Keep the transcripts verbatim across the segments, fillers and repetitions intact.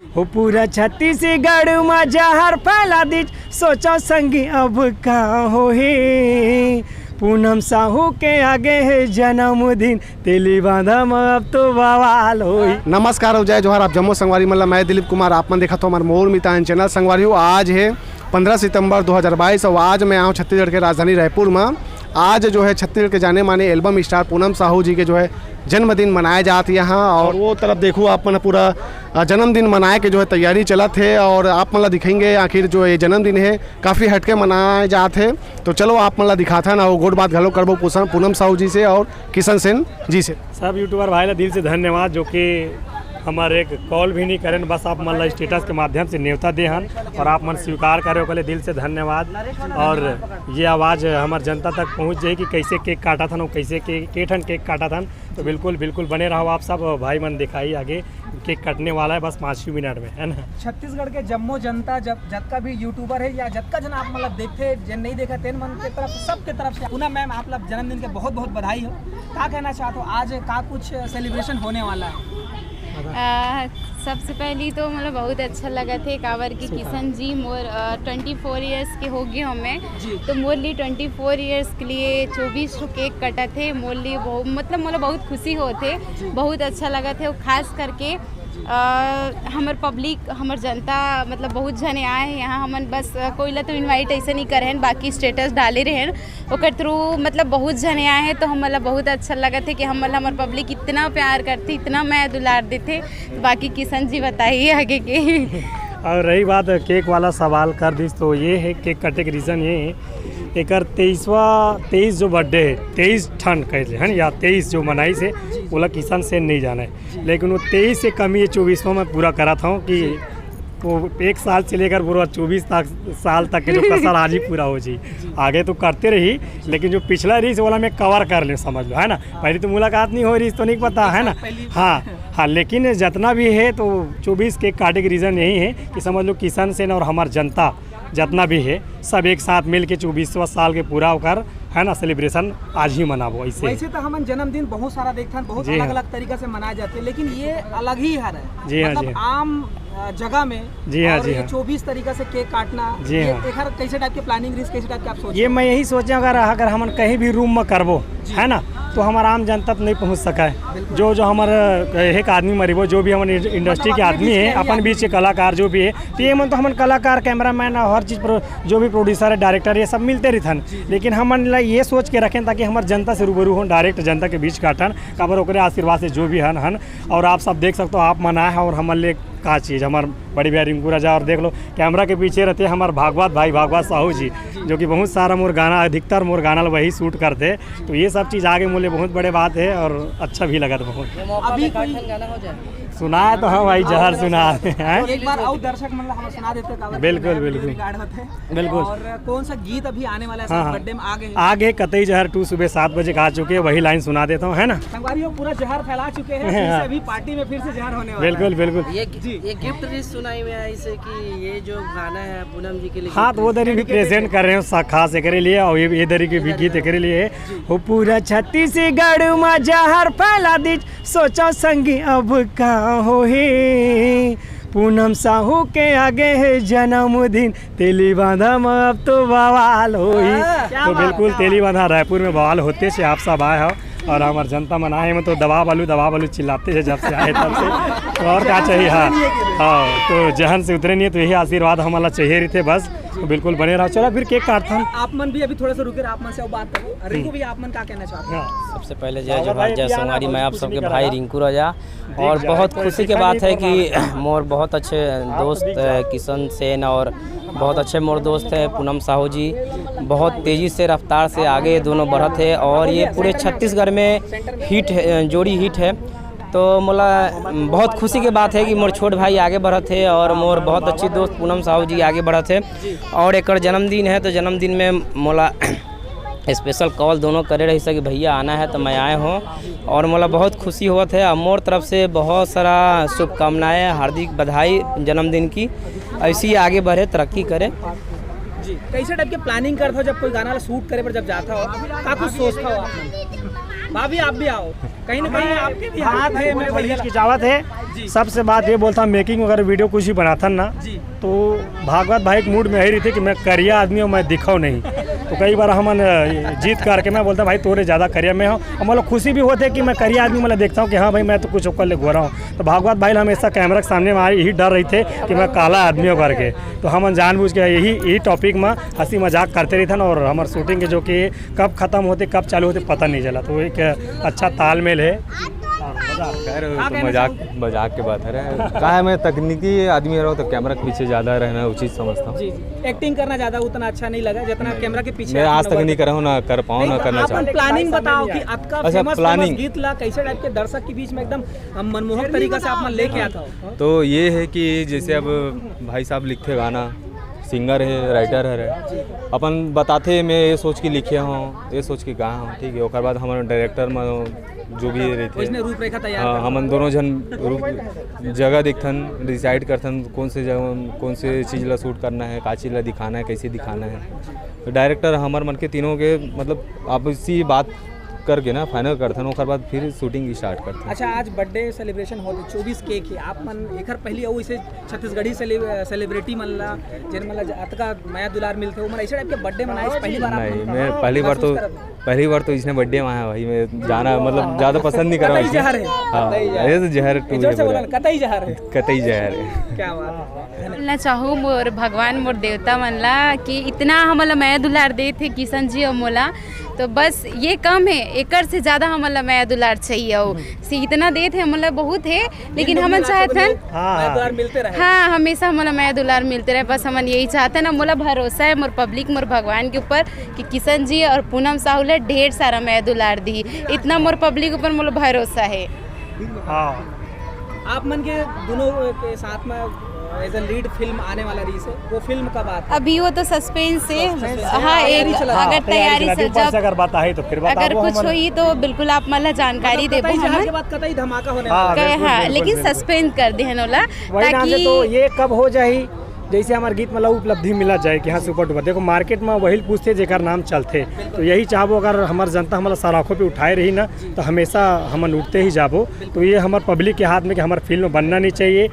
हो पूरा छत्तीसगढ़ मा जहर फैला दीच, सोचो संगी अब का होही। पूनम साहू के आगे हे जन्मदिन, तेली बांधा मा अब तो बवाल होही। नमस्कार अउ जय जोहार, आप जम्मो संगवारी मन ला मैं दिलीप कुमार, आप मन देखत हो हमर मोर मितान चैनल। संगवारी हो, आज हे पंद्रह सितंबर दो हज़ार बाईस अउ आज मैं आऊँ छत्तीसगढ़ के राजधानी रायपुर मा। आज जो है छत्तीसगढ़ के जाने माने एल्बम स्टार पूनम साहू जी के जो है जन्मदिन मनाए जात हे यहाँ, और वो तरफ देखो आप मन पूरा, अ, जन्मदिन मनाए के जो है तैयारी चलत हे और आप मन ला दिखाएंगे आखिर जो ये जन्मदिन है काफ़ी हटके मनाए जात हे। तो चलो आप मन ला दिखाथन और गोठ बात घलो करबो पूसन-, पूनम साहू जी से और किशन सेन जी से। सब यूट्यूबर भाई ला दिल से धन्यवाद जो कि हमर एक कॉल भी नहीं करेन, बस आप मन ला स्टेटस के माध्यम से नेवता दे हन और आप मन स्वीकार करे ओकर लिए दिल से धन्यवाद। और ये आवाज़ हमर जनता तक पहुँच जाए कि कैसे केक काटत हन और कैसे के, के ठन केक काटत हन। तो बिल्कुल, बिल्कुल बने रहो आप सब, भाई मन दिखाई आगे, केक कटने वाला है बस पाँच ही मिनट में, है ना? छत्तीसगढ़ के जम्मो जनता, जब जतका भी यूट्यूबर है या जतका जन आप मतलब देखते, जन नहीं देखा, तेन मन के तरफ, सबके तरफ से पूनम मैम आप लोग जन्मदिन के बहुत बहुत बधाई हो। का कहना चाहते हो, आज का कुछ सेलिब्रेशन होने वाला है? आ, सबसे पहली तो मतलब बहुत अच्छा लगत हे, काबर कि किशन जी मोर ट्वेंटी फोर ईयर्स के हो गए हो मैं। जी। तो मोर लिए ट्वेंटी फोर ईयर्स के लिए चौबीस ठो केक कटत हे। मोर लिए बहुत, मतलब मोला बहुत खुशी होत हे, बहुत अच्छा लगत हे। और खास करके आ, हमर पब्लिक, हमर जनता, मतलब बहुत झने आए हैं यहाँ। हमन बस अ, कोई ला तो इनवाइट ऐसे नहीं करे हैं, बाकी स्टेटस डाले रहे हैं, ओकर थ्रू मतलब बहुत झने आए हैं, तो हमन ला बहुत अच्छा लगत है कि हमन ला हमर पब्लिक इतना प्यार करते, इतना मया दुलार देते। तो बाकी किशन जी बताइए आगे के। और रही बात केक वाला सवाल कर दिस, तो ये है केक कटे के रीज़न ये है, एकर तेईसवा, तेईस जो बर्थडे है, तेईस ठन कह ले, है ना, या तेईस जो मनाइस हे, ओला किशन सेन नहीं जाने, लेकिन वो तेईस से कमी ये चौबीसवाँ में पूरा करत हूँ कि वो एक साल से लेकर पूरा चौबीस तक, साल तक के जो कसर आज ही पूरा हो जाए। आगे तो करते रही, लेकिन जो पिछला रही ओला मैं कवर कर ले, समझ लो, है ना। पहले तो मुलाकात नहीं हो रही, तो नहीं पता, है ना। हाँ, हाँ, लेकिन जितना भी है तो चौबीस केक काटे के रीज़न यही है कि समझ लो किशन सेन और हमार जनता जितना भी है, सब एक साथ मिल के चौबीसवाँ साल के पूरा होकर, है ना, सेलिब्रेशन आज ही मनाबो। ऐसे वैसे तो हमन जन्मदिन बहुत सारा देखथन, बहुत जी हाँ। अलग अलग तरीका से मनाए जाते हैं, लेकिन ये अलग ही हर है। जी हाँ, मतलब जी हाँ। आम अ, जगह में जी हाँ, और जी ये हाँ। चौबीस तरीका से केक काटना, जी ये हाँ। एकर कैसे टाइप के प्लानिंग रही, कैसे टाइप के आप सोच ये मैं यही सोचे, अगर अगर हमन कहीं भी रूम में करबो, है ना, तो हमार आम जनता तो नहीं पहुँच सका है। जो जो हमार एक आदमी मरीबो, जो भी हमारे इंडस्ट्री के आदमी है, अपन बीच के कलाकार जो भी है, तो ये मन तो हमन कलाकार, कैमरामैन और हर चीज़ प्रो-, जो भी प्रोड्यूसर है, डायरेक्टर, ये सब मिलते रहिथन। लेकिन हमन ला ये सोच के रखें ताकि हमार जनता से रूबरू हों, डायरेक्ट जनता के बीच काटन, काबर ओकरे आशीर्वाद से जो भी हन हन। और आप सब देख सकते हो, आप मन आए हैं और हमन ले का चीज़, हमार बड़े भैया रिंकू राजा, और देख लो कैमरा के पीछे रहते हैं हमार भागवत भाई, भागवत साहू जी, जो कि बहुत सारा मोर गाना, अधिकतर मोर गाना ला वही शूट करते। तो ये सब चीज़ आगे मोले बहुत बड़े बात है और अच्छा भी लगत बहुत। अभी कोई सुनाए तो हम भाई जहर सुना हैं। एक बार और दर्शक मन ला हम सुना देते हैं, बिल्कुल, बिल्कुल। रिकॉर्ड होते हैं। बिल्कुल। और कौन सा गीत अभी आने वाला है? हाँ, हाँ। बर्थडे में आ गए हैं। आगे कतई जहर टू सुबह सात बजे का आ चुके हैं, वही लाइन सुना देता हूँ, है ना। संगवारी हो, पूरा जहर फैला चुके हैं, फिर से अभी पार्टी में फिर से जहर होने वाला बिल्कुल, है। बिल्कुल। ये जी। ये गिफ्ट रिलीज सुनाई में आई से कि ये जो गाना है पूनम जी के लिए हाँ, तो वो दरी भी प्रेजेंट कर रहे हैं सा-, खास एकरे लिए, और ये, ये दरी के भी गीत एकरे लिए है। हो पूरा छत्तीसगढ़ मा जहर फैला दीच, सोचो संगी अब का होही। पूनम साहू के आगे है जन्मदिन, तेली बांधा मा अब तो बवाल होही। हाँ, क्या तो बात, बिल्कुल क्या तेली बांधा रायपुर में बवाल होते से आप सब आए हो, और हमार जनता मन आए हैं, तो दबाव आलू, दबाव आलू चिल्लाते हैं जब से आए तब से। तो और क्या चाहिए? हाँ, हाँ, तो जहन से उतरे नहीं है, तो यही आशीर्वाद हमारा चाहिए रही थे बस। तो बिल्कुल बने रहो। चलो फिर केक काटता हूँ। आप मन भी अभी थोड़ा सा रुके, आप मन से वो बात करो। रिंकू भैया, आप मन का कहना चाहते हैं? हाँ। सबसे पहले जय जोहार, जय संगवारी। मैं आप सबके भाई रिंकू राजा, और बहुत खुशी के बात है कि मोर बहुत अच्छे दोस्त है किशन सेन, और बहुत अच्छे मोर दोस्त है पूनम साहू जी। बहुत तेज़ी से, रफ्तार से आगे दोनों बढ़त है, और ये पूरे छत्तीसगढ़ में हिट है, जोड़ी हिट है। तो मोला बहुत खुशी के बात है कि मोर छोट भाई आगे बढ़त है और मोर बहुत अच्छी दोस्त पूनम साहू जी आगे बढ़त है। और एकर जन्मदिन है, तो जन्मदिन में मोला स्पेशल कॉल दोनों करे रही से कि भैया आना है, तो मैं आए हूँ। और मोला बहुत खुशी होत है, और मोर तरफ से बहुत सारा शुभकामनाएं, हार्दिक बधाई जन्मदिन की। ऐसे ही आगे बढ़े, तरक्की करे। जी, कैसे टाइप के प्लानिंग करता हो जब कोई गाना ला शूट करे पर जब जाता हो, का कुछ सोचता हो आप मन? भाभी, आप भी आओ। कहीं ना कहीं आपके भी हाथ है, मैं वही हिचकिचावत है। जी। सबसे बात ये बोलता, मेकिंग अगर वीडियो कुछ भी बनाथन ना, जी। तो भागवत भाई के मूड में यही रहिथे कि मैं करिया आदमी हूँ, मैं दिखव नहीं। तो कई बार हमन, अ, जीत करके मैं बोलता, भाई तोरे ज़्यादा करिया मैं हूँ, और मतलब खुशी भी होथे कि मैं करिया आदमी मतलब देखता हूँ कि हाँ भाई मैं तो कुछ ओकर ले गोरा हूँ। तो भागवत भाई हमेशा कैमरा के सामने में आए, यही डर रहिथे कि मैं काला आदमी हूँ करके। तो हमन जानबूझ के यही, यही टॉपिक में हंसी मजाक करते रहिथन, और हमर शूटिंग के जो कि कब खत्म होथे, कब चालू होथे, पता नहीं चला। तो एक अच्छा तालमेल है। खैर, वो तो मजाक, मजाक के बात है रे। का है, मैं तकनीकी आदमी रहो तो कैमरा के पीछे ज़्यादा रहना उचित समझता हूँ। जी, जी। एक्टिंग करना ज़्यादा उतना अच्छा नहीं लगा जितना कैमरा के पीछे। मैं आज तक नहीं करा हूँ, ना कर पाऊँ, ना करना चाहूँ। प्लानिंग बताओ कि आपका अच्छा, फेमस planning। गीत ला कैसे टाइप के दर्शक के बीच में एकदम मनमोहक तरीका से आप मन लेके आता हो। तो ये है कि जैसे अब भाई साहब लिखथे गाना, सिंगर है, राइटर है, अपन बताथे, मैं ये सोच के लिखे हूँ, ये सोच के गाए हूँ, ठीक है। ओकर बाद हमारे डायरेक्टर में जो भी रहिथे, रूपरेखा तैयार हाँ, करना। हमन दोनों झन रूप जगह देखथन, डिसाइड करथन कौन से जगह, कौन से चीज़ ला शूट करना है, का चीज़ ला दिखाना है, कैसे दिखाना है। तो डायरेक्टर हमर मन के तीनों के मतलब आपसी बात करके ना फाइनल करथन, ओकर बाद फिर शूटिंग स्टार्ट करथन। अच्छा, आज बर्थडे सेलिब्रेशन होथे, चौबीस केक है, आप मन एकर पहले अउ इसे छत्तीसगढ़ी सेलिब्रिटी मन ला, जिन मन ला अतका मया दुलार मिलथे, वो मन ऐसे टाइप के बर्थडे मनाए से पहली बार आप नहीं, मन मैं पहली बार तो पहली बार तो इसने बर्थडे में आया भाई, मैं जाना मतलब ज़्यादा पसंद नहीं कर रहा हूँ कतई जहर है। हाँ, ये तो जहर टू जोर है से बोला पूरा। ना, कतई जहर है। कतई जहर है। क्या बात है। बोलना चाहूँ मोर भगवान मोर देवता मन ला कि इतना हमन ला मया दुलार देत हे किशन जी और मोला, तो बस ये कम है, एकर से ज्यादा हमन ला मया दुलार चाहिए। और से इतना देत हे हमन ला बहुत है, लेकिन हमन चाहथन हाँ, हाँ। मिलते रहे। हाँ, हमेशा हमन ला मया दुलार मिलते रहे। बस हमन यही चाहथन, मोला भरोसा है मोर पब्लिक मोर भगवान के ऊपर कि किशन जी और पूनम साहू ला ढेर सारा मया दुलार दी। इतना मोर पब्लिक ऊपर मोला भरोसा है। हाँ। आप मन के दोनों के साथ में एज अ लीड फिल्म आने वाला रही है, वो फिल्म कब आता है? अभी वो तो सस्पेंस है। Suspense हाँ, है। एक तैयारी चला रही है। अगर ऊपर से तैयारी से अगर बात जब आही तो फिर बताबो अगर कुछ हमन। होही तो बिल्कुल आप मन ला जानकारी मतलब देबो कतई जहर हमन। के बाद कतई धमाका होने हाँ, वाला है। बिल्कुल, हाँ, बिल्कुल, लेकिन बिल्कुल। सस्पेंस कर देहन ओला, वही नाम से ताकि तो ये कब हो जाही, जैसे हमारे गीत मतलब उपलब्धि मिला जाए कि हाँ सुपर डुपर। देखो मार्केट में वही पूछते जेकर नाम चलते, तो यही चाहबो अगर हमार जनता हमारा सराखों पे उठाए रही ना, तो हमेशा हमन उठते ही जाबो। तो ये हमार पब्लिक के हाथ में कि हमार फिल्म बनना नहीं चाहिए,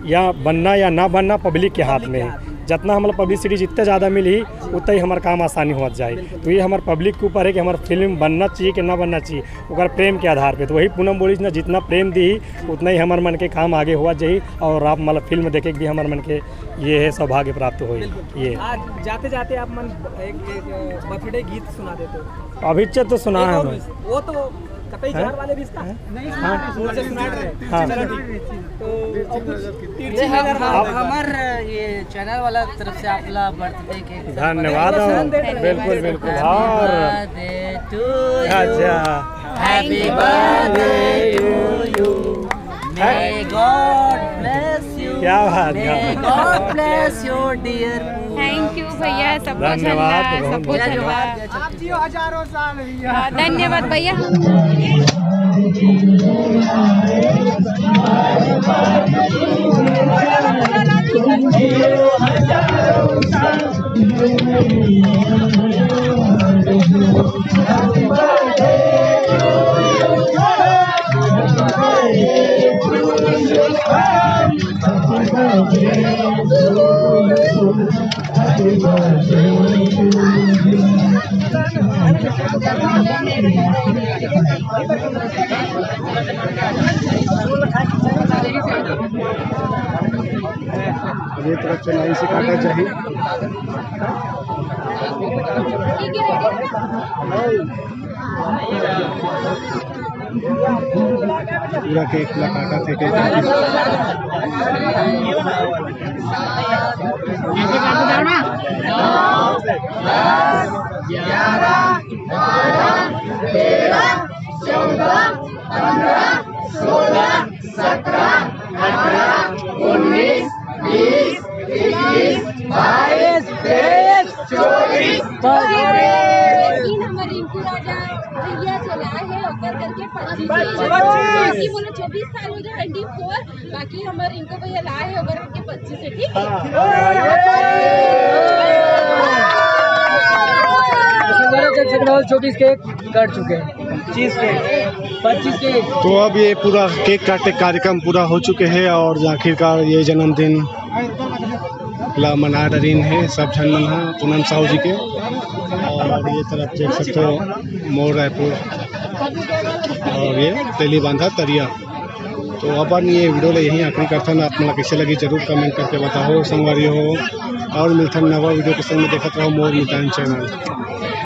या बनना या ना बनना पब्लिक के हाथ में है। जितना हमारा पब्लिसिटी जितना ज़्यादा मिली उतना ही हमारा काम आसानी होत जाए। तो ये हमारे पब्लिक के ऊपर है कि हमारा फिल्म बनना चाहिए कि ना बनना चाहिए, ओकर प्रेम के आधार पे। तो वही पूनम बोलिस ना, जितना प्रेम दी उतना ही हमारे मन के काम आगे हुआ जाही और आप मतलब फिल्म देखे के भी हमारे मन के ये है सौभाग्य प्राप्त हो। ये आज जाते जाते आप मन एक, एक बर्थडे गीत सुना देते हो। अभी च तो सुना एक है और मैं। वो तो कतई हैं? जहर वाले भी इसका हैं? नहीं सुना, सुना रहे। हाँ। चलो ठीक। तो और कुछ तिरछी नजर ना अब आए। हमार ये चैनल वाला तरफ से आपला बर्थडे के धन्यवाद। बिल्कुल बिल्कुल। और birthday to you। अच्छा। Happy birthday to you। May God bless you। क्या बात है। May God bless you dear। Thank you भैया, सबको धन्यवाद, झंडा, बहुत सबको बहुत धन्यवाद। आप जियो हजारों साल भैया। हाँ, धन्यवाद भैया। ये तरफ से लाइन से काटा जाए। पूरा केक ला काटा थे, केक काटी। लेकिन हमर रिंकू राजा भैया जो लाए हैं, ओकर करके पच्चीस। बाकी बोलो चौबीस साल हो गए, ट्वेंटी फोर। बाकी हमर रिंकू भैया लाए हैं, ओकर करके पच्चीस है, ठीक है? चौबीस केक कट चुके हैं। Cheese cake. तो अब ये पूरा केक काटे के कार्यक्रम पूरा हो चुके हे और आखिरकार ये जन्मदिन ला मना डरिन हे सब झन मन ह पूनम साहू जी के। और ये तरफ देख सकते हो मोर रायपुर और ये तेलीबांधा तरिया। तो अपन ये वीडियो ला यहीं आखिरी करथन। आप मन ला कइसे लगी जरूर कमेंट करके बताओ संगवारी हो, और मिलथन नवा वीडियो के संग में। देखत रहो मोर मितान चैनल।